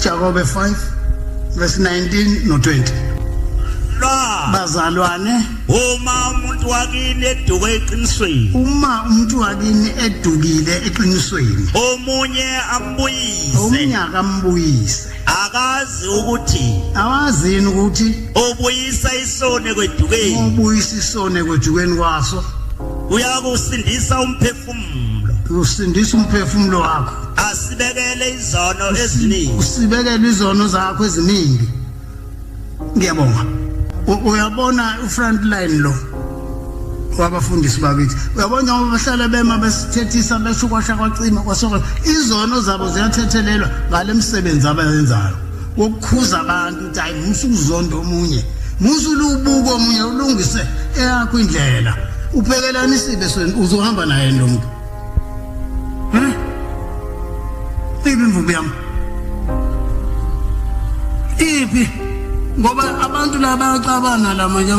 Jakobe 5 verse 19 no 20. Lwa Bazalwane, uma umuntu wakini eduke eqinisweni, uma umuntu wakini edukile eqinisweni, omunye ambuyise, omunye akambuyise. Akazi ukuthi Awazi yini ukuthi ubuyisa isoni ekwedukeni, ubuyisa isoni ekwedukeni kwaso, uyakusindisa umphefumulo, usindisa umphefumulo wakho, asibekele izono eziningi, usibekele izono zakho eziningi. Ngiyabonga. Uyabona ufront line lo wabafundisi bakithi, uyabona njengoba bahlala bema besithethisa, besho kwasha kwacima kwasoka, izono zabo ziyathethelelwa ngale msebenzi abayenzayo wokukhuza abantu ukuthi hayi, musa ukuzonda omunye, musa ulubuka omunye, ulungise eyakho indlela. Ubhekelana isibe sweni, uzohamba naye lo muntu. Iphi imvubu yami? Iphi? Ngoba abantu laba bayacabana la manje.